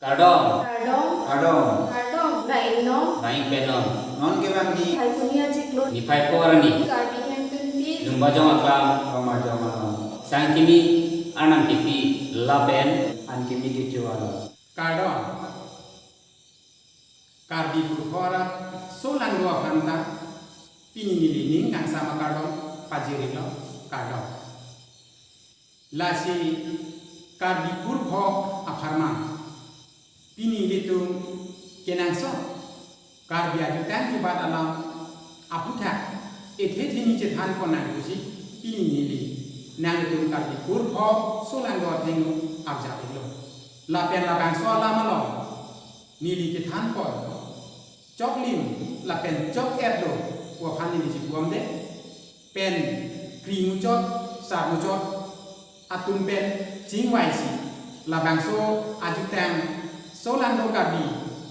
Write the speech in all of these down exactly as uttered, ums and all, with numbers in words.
Kardom. Kardom. Kardom. Kardom. Nang ingnon. Nang ingpenon. Non kevangji. Phaikuni achiklo. Niphai pho arni. Karbi Hemtunpi. Lumbajong aklam. Lumbajong along. Sang kimi Arnam kipi lapen. An kimi kecho along. Kardom. Karbi kurkho arat solangdo aphanta pini neli ning kangsam akardom pajirilo, kardom. Lasi Karbi kurkho apharman pini ilitum kenangsot Karbi ajutang jubat alam aputhak ethe theni chethan ponnang pusi pini neli nanglitum Karbi kurkho solangdo athengno arjapiklo. Lapen labangso alam along neli kethan pon choklim lapen chok-etlo pu aphan neli chibomde pen kri muchot, sar muchot atum pen chingvaisi labangso ajutang solangdo Karbi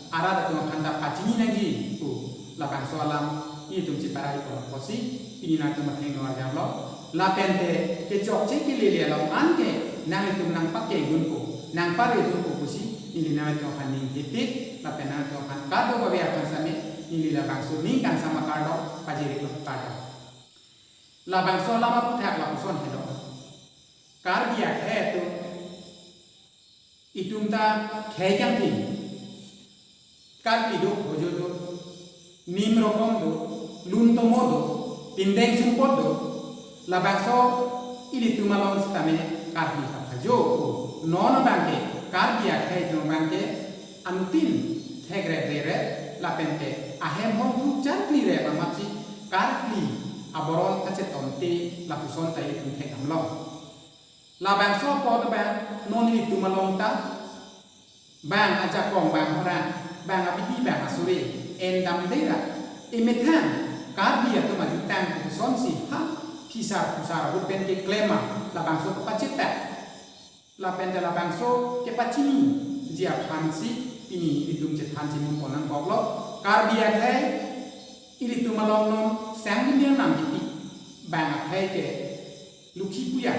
arat atum aphanta pachini nangji pu labangso alam nelitum cheparai pon apotsi pini nangtum athengno arjaplo. Lapen te kechokche kelele along anke nanglitum nangpakengdunpo, nangparedunpo pusi neli nanglitum aphan ning thepik lapen nanglitum aphan kadokave aphan same neli labangso ning kangsam akardom pajirilo, kardom. Labangso alam aputhak lapuson helo. Karbi akhei atum itum ta khei kangthim. Karkli do, hojo do, nim rokom do, lun tomo do, pindeng sumpot do, labangso ilitum along sitame Karbi kaphajo ko. Non abangke Karbi akhei atum abangke anuttin thekre rere lapen te ahem hongthu charkli re amatsi Karbi aboron kachetomte lapuson ta ilitum thekdamlo. Labangso apot abang non ilitum along ta bang ajakong, bang ahorang, bang abidi, bang asore endamde ra emethang Karbi atum ajutang pusonsi ha phisar phusar ahut pen keklem ma labangso kepachethak lapen te labangso kepachiniji aphansi pini ilitum chethan chinum ponnang koklo. Karbi akhei ilitum along non sang kimi Arnam kipi bang akhei ke Lokhi Puja,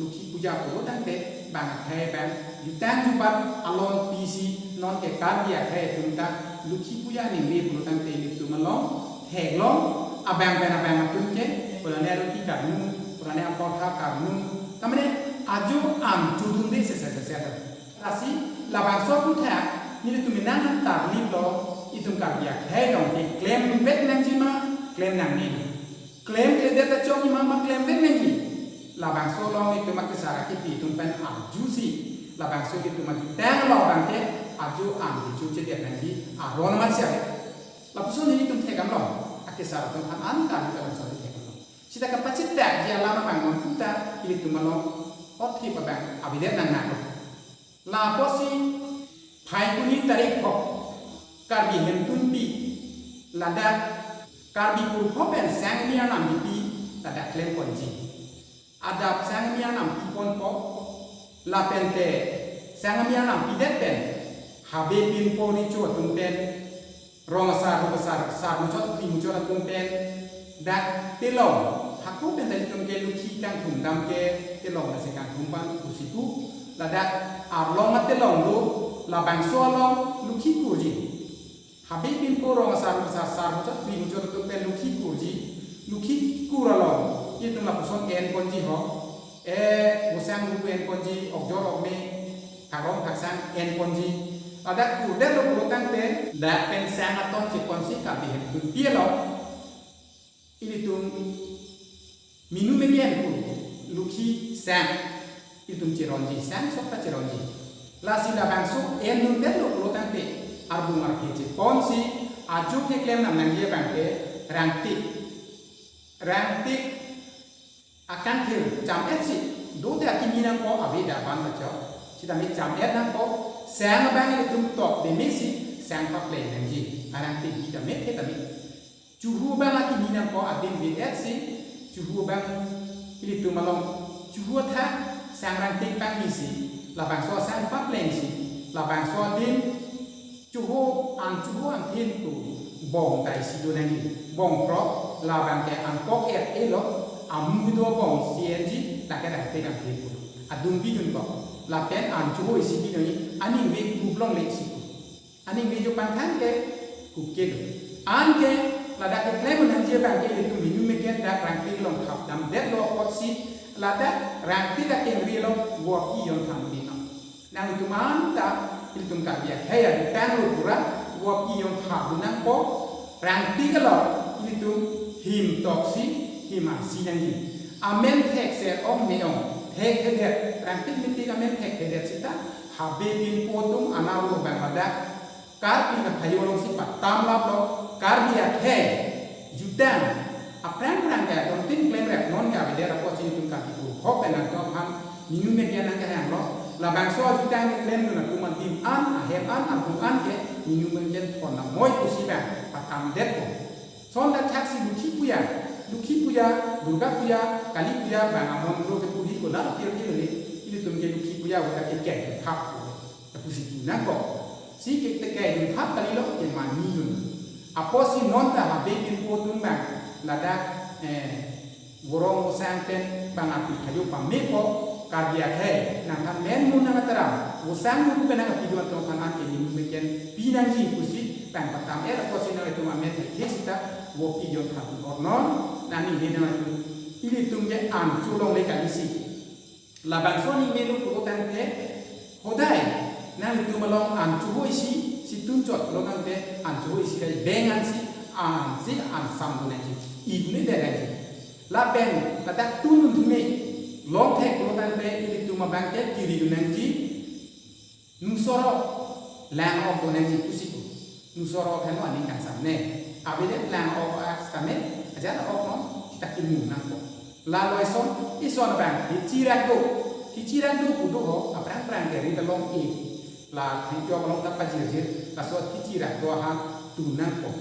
Lokhi Puja pulo tangte bang akhei bang jutang jubat alon pisi non ke Karbi akhei atum ta Lokhi Puja ningve pulo tangte ilitum along theklong abang pen abang atum ke purane aruki karnu, purane aportha karnu, tamane ajo an chudunde sese sese. Lasi labangso aputhak nelitum nang antar liplo, itum Karbi akhei along keklemvek nangji ma, klem nangne. Klemkledet ta chokji ma, ma klemvek nangji. Labangso along itum akesar akipi atum pen arjusi labangso itum ajutang along abangke ajo an kechochedet nangji aron amatsi ave. Lapuson nelitum thekdamlo, akesar atum aphan an kali labangso thekdamlo. Sita kapachethakji alam abang non puta ilitum along othip abang avedet nangnanglo. Lapotsi Phaikuni tarik pho Karbi Hemtunpi ladak Karbi kurkho pen sang kimi Arnam kipi ladak klemponji. Adap sang kimi Arnam piponpo lapen te sang kimi Arnam pidet pen habe pinpo recho atum pen rong asar, rong asar, sar muchot, phli muchot atum pen dak telong, hako pen ta itum ke Lokhi kangthum dam ke telong lasi kangthum pan pusi pu, ladak arlong atelong do, labangso along Lokhi kurji. Habe pinpo rong asar, rong asar, sar muchot, phli muchot atum pen Lokhi kurji. Lokhi kur along itum lapuson enponji ho. E, bosang rubu enponji, okjor okme, karom kaksang enponji. Ladak kurdetlo pulo tangte, dak pen sang aton cheponsi Karbi Hemtunpi along ilitum minu meken pu Lokhi sang ilitum cheronji, sang sok ta cheronji. Lasi labangso endundetlo pulo tangte, arbung arphe cheponsi ajo keklem nangnangji abangke rangtik. Rangtik akangthir cham-etsi, do te akimi nangpo, ave da ban ta chok. Sitame cham-et nangpo, sang abang ilitum tok demesi sang papleng nangji, arangtik bi tame the tame. Chuhu abang akimi nangpo, adim vi-etsi, chuhu abang ilitum along, chuhu athak sang rangtik pangmisi, labangso sang paplengsi, labangso adim chuhu an, chuhu an thin pu bong ta isi do nangji. Bong krok, labangke an kok-et elo, amu do bong C N G, lake rangtik an thin pu. Adun bidun kok. Lapen an chohoi si binoi, aning ve kup longle si ku. Aning ve jo pangthang ke kup ke do. Anke ladak keklem nangji abang ke ilitum minu meken dak Rangpik along thap damdetlo apotsi ladak Rangpik akengri along vop ijon than binong. Nanglitum anta ilitum Karbi akhei adutang lo pura vop ijon thap nangpo. Rangpik along ilitum him toksi him arsi nangji. Amen thek se ong me ong, thek thedet, Rangpik meeting amen thek thedet sita, habe pinpo atum anarlo bang ladak Karbi kaphayo alongsi patam laplo. Karbi akhei jutang aphrang phrang ke atum tin klemrap non ke avedet apotsi ilitum Karbi kurkhok pen atum aphan minu meken nangkehanglo. Labangso ajutang keklem dun atum adim an, ahem an, abu an ke minu meken thon namoi pusi bang patamdetpo. Lason dak thaksi Lokhi Puja, Lokhi Puja, Durga Puja, Kali Puja, bang amon ro kepu hi ko nar pir pir le, ilitum ke Lokhi Puja uta ke keng thap ko. Lapusi tu nangkok. Si ke te keng thap kalilo ke mani nun. Apotsi non ta habe pinpo atum bang ladak, eh, vorong vosang pen bang api kayo pamepo. Karbi akhei nangthan men mun nang ataram vosang mun pen nang api duan tong than an ke minu meken pinangji pusi bang patam er apotsi nanglitum amen thek sita vop ijon than ornon nangning he nanglitum ilitum ke an cho longle kali si. Labangso aning menu pulo tangte hodai nanglitum along an chohoi si, si tun chot pulo tangte an chohoi si rai beng ansi, ansi an sam do nangji, ibu ne de nangji. Lapen ladak tun un thume long thek pulo tangte ilitum abang ke kiri do nangji. Nusoro lang ok do nangji pusi ko. Nusoro helo aning kangsam ne. Avedet lang ok ak sitame, ajar ok non kita kimu nangpo. Lalo ison, ison abang hichirak do. Hichirak do kudo ho, aphrang phrang ke ri ta long e. La thengkyo along ta pajirjir, laso hichirak do ahan tu nangpo.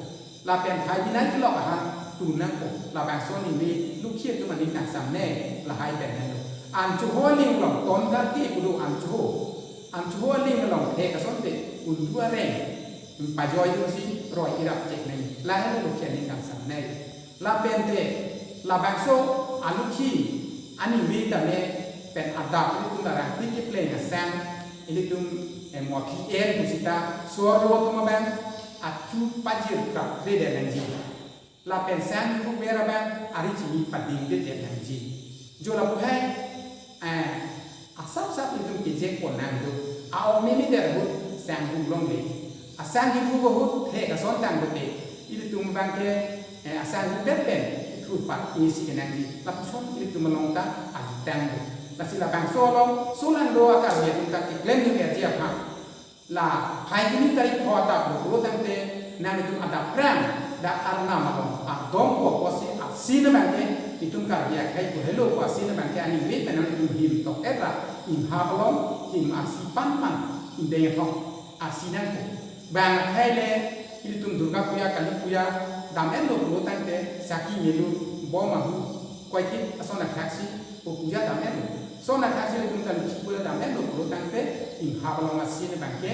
Lapen thai binai kelok ahan tu nangpo. Labangso aning ve Lokhi atum aning kangsam ne, lahai pen helo. An chohoi aling along ton karke kudo an chohoi. An chohoi aling along thek asonte undu areng pajoi dunsi roi irap chek nangji. Lahelo Lokhi aning kangsam ne. Lapente labangso a-Lokhi aning ve tame pen adap ilitum la Rangpik kepleng asang ilitum, eh, mothi en pusita sorlo atum abang achu pajir krap krede nangji. Lapen sang hirup ver abang ari chini pading det det nangji. Jo lapu hai, eh, asap sap ilitum kejek pon nang do. A-ok mimi der ahut sang hirup longle. Asang hirup ahut thek ason tang do te. Ilitum abang ke, eh, asang hirup pen pen thurpat isi kenangji. Lapuson ilitum along ta ajutang do. Lasi labangso along solangdo a-Karbi atum ta keklem dun erji aphan. La phai hini tarik pho adap lo pulo tangte nanglitum adap phrang dak Arnam along ardom ko apotsi asin abang ke itum Karbi akhei ko helo ko asin abang ke aning ve pen nanglitum him tok etra inghap along him arsi pan pan indeng ethok arsi nangpo. Bang akhei le ilitum Durga Puja, Kali Puja dam-etlo pulo tangte saki melu bom ahu koikit ason athaksi o puja dam-etlo. Son athaksi ilitum ta Lokhi Puja dam-etlo pulo tangte inghap along asin abang ke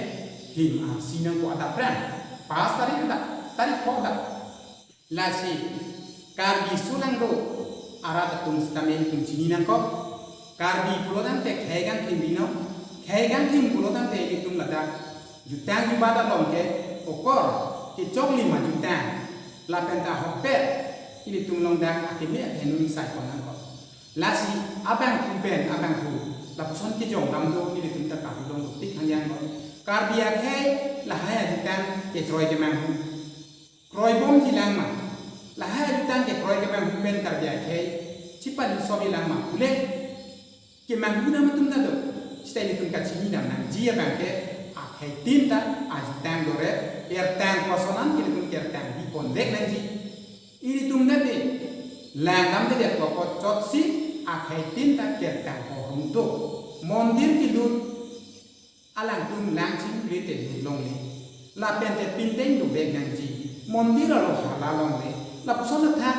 him arsi nangpo adap phrang. Pas tarik adap, tarik pho adap. Lasi Karbi solangdo arat atum sitame ilitum chini nangkok. Karbi pulo tangte khei kangthim binong, khei kangthim pulo tangte ilitum ladak jutang jubat along ke okor kechoklim ajutang lapen ta ahokpet ilitum along dak akeme akeheno ingsai pon nangkok. Lasi abangphu pen abangphu lapuson kejong dam do ilitum ta Karbi along dopik hangyang lo. Karbi akhei lahai ajutang kekroi kemanghu. Kroibomji lang ma. Lahai ajutang kekroi kemanghu pen Karbi akhei chipali sobi lang ma pule. Kemanghu dam atum ta do. Sita ilitum kachini dam nangji abang ke akhei tin ta ajutang doret, ertang koson an ke ilitum kertang bipon vek nangji. Ilitum dati lang damdedet ko apot chotsi akhei tin ta kertang ko rung do. Mondir kelut alangtum lang chingkli te lut longle. Lapen te pindeng dovek nangji. Mondir alo hala longle. Lapuson athak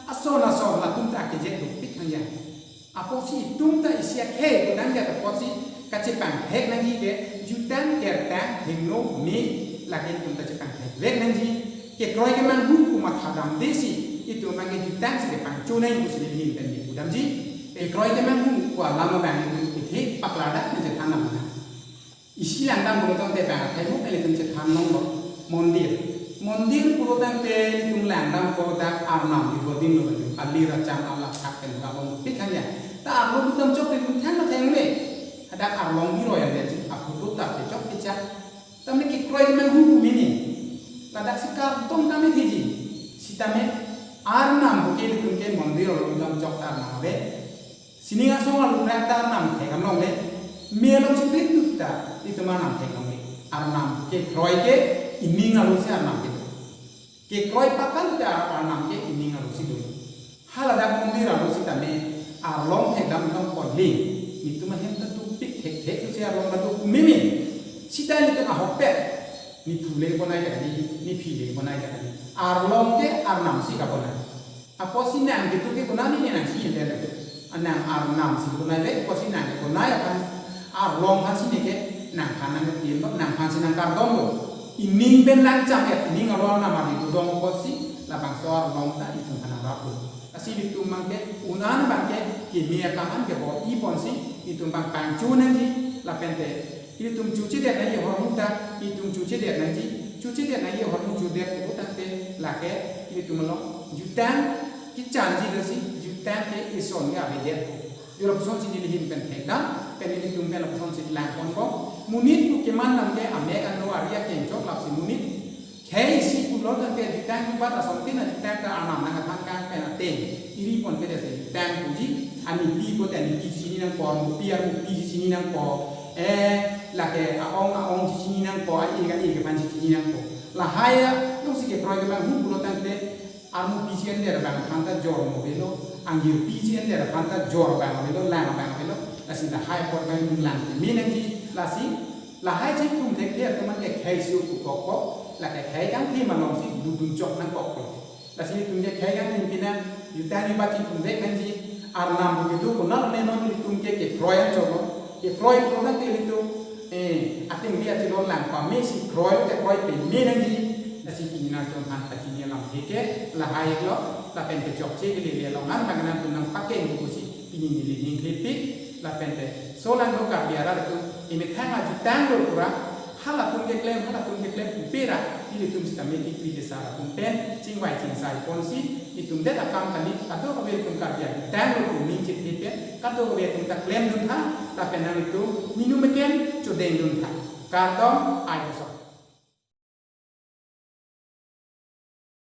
ason ason latum ta akejek dopik hangyang. Apotsi itum ta isi akhei ko nangdet apotsi kachepangthek nangji ke jutang kertang hingno me lake itum ta chepangthek vek nangji. Kekroi kemanghu ko matha damdesi itum abang ke jutang si kepangcho nangji pusi neli hin pen nipu damji. Kekroi kemanghu ko alam abang itum He paklardak nang chethan nang mana. Isi langdam pulo tangte bang athai mo pele tum chethan nong lo. Mondir. Mondir pulo tangte ilitum langdam ko dak arnam di dua din lo bang. Ali racham alak sak pen gabong pikhang ya. Ta arlo dam chok ilitum thang na thang le. Hadak arlong hiroi an le. Aphutu ta pe chok pichak. Tamne kekroi mang hu mini. Ladak si kardom kami thiji. Sitame arnam buke ilitum ke mondir lo dam chok ta arnam ave. Sining asong alu prak ta arnam thek anong le. Me along si prik duk ta itum arnam thek anong le. Arnam kekroi ke ining alu si arnam ke. Kekroi pakal ke ar-, arnam ke ining alu si dun. Haladak mondir alu sitame arlong thekdam dong pon le. Nitum ahem ta duk pik thek thek si arlong ta duk mimi. Sita nitum ahok pet. Ni phu le bonai ya ni, ni phi le bonai ya ni. Arlong ke arnam si kabonai. Apotsi nang ketu ke konat ni nang si ende le. Anang arnam si konat le, apotsi nang ke konat aphan, arlong aphan si ne ke nangphan nang ke tim lo, nangphan si nang kardom lo. Ining pen lang cham ya, ining arlong arnam adi tu dong apotsi, labangso arlong ta itum aphan nang rap lo. Lasi itum abang ke, un-an abang ke, kimi akam an ke bo-i ponsi, itum abang pangchu nangji, lapen te, itum chuche det nangji ahormu ta, itum chuche det nangji, chuche det nangji ahormu chudet ko tangte, lake, itum along, jutang, kechanji lasi, jutang ke ison ke avedet ko. Jor lapuson si neli ahin pen thekdam, pen nelitum pen lapuson si lang pon ko. Monit pu keman nang ke amek anlo ari akeng chok lap si monit. Khei isi pulo tangte jutang jubat asontin ajutang ta arnam nang aphan kang pen ateng. Iri pon ke dese jutang puji, anipi ko te anipi chini nangpo, armupi armupi chini nangpo. Eh, lake aong aong chini nangpo, a-ik a-ik aphan chini nangpo. Lahai a, jongsi kekroi kemang hu pulo tangte, armupi si ender abang aphan ta jor mo avelo, angjirpi si ender aphan ta jor abang avelo, lang abang avelo, lasi lahai apot abang lang timi nangji, lasi lahai si tum thekthe atum an ke khei su pu kok kok, lake khei kangthim along si dudun chok nang kok kok. Lasi itum ke khei kangthim pina, jutang jubat si tum thek nangji, arnam bu ketu konat ne non itum ke kekroi an chok lo, kekroi konat ke itum, eh, ating dia chilon lang pame si kroi kekroi peme nangji, lasi pini nangtum aphan pachini alam thek ke, lahai lo, lapen ke chokche ke lele along an bang nangtum nang pakeng bu si, pini neli ning thepik, lapen te, so lang lo Karbi arat atum, imethang ajutang lo pura, halatum keklem, halatum keklem, upera, ilitum sitame kekri kesar atum pen, chingvai chingsai ponsi, itum det akam kali, kadokave itum Karbi ajutang lo pu ning chit pen, kadokave itum ta klemdun tha, lapen nanglitum, minu meken, chodengdun tha. Kardom, ai bosok.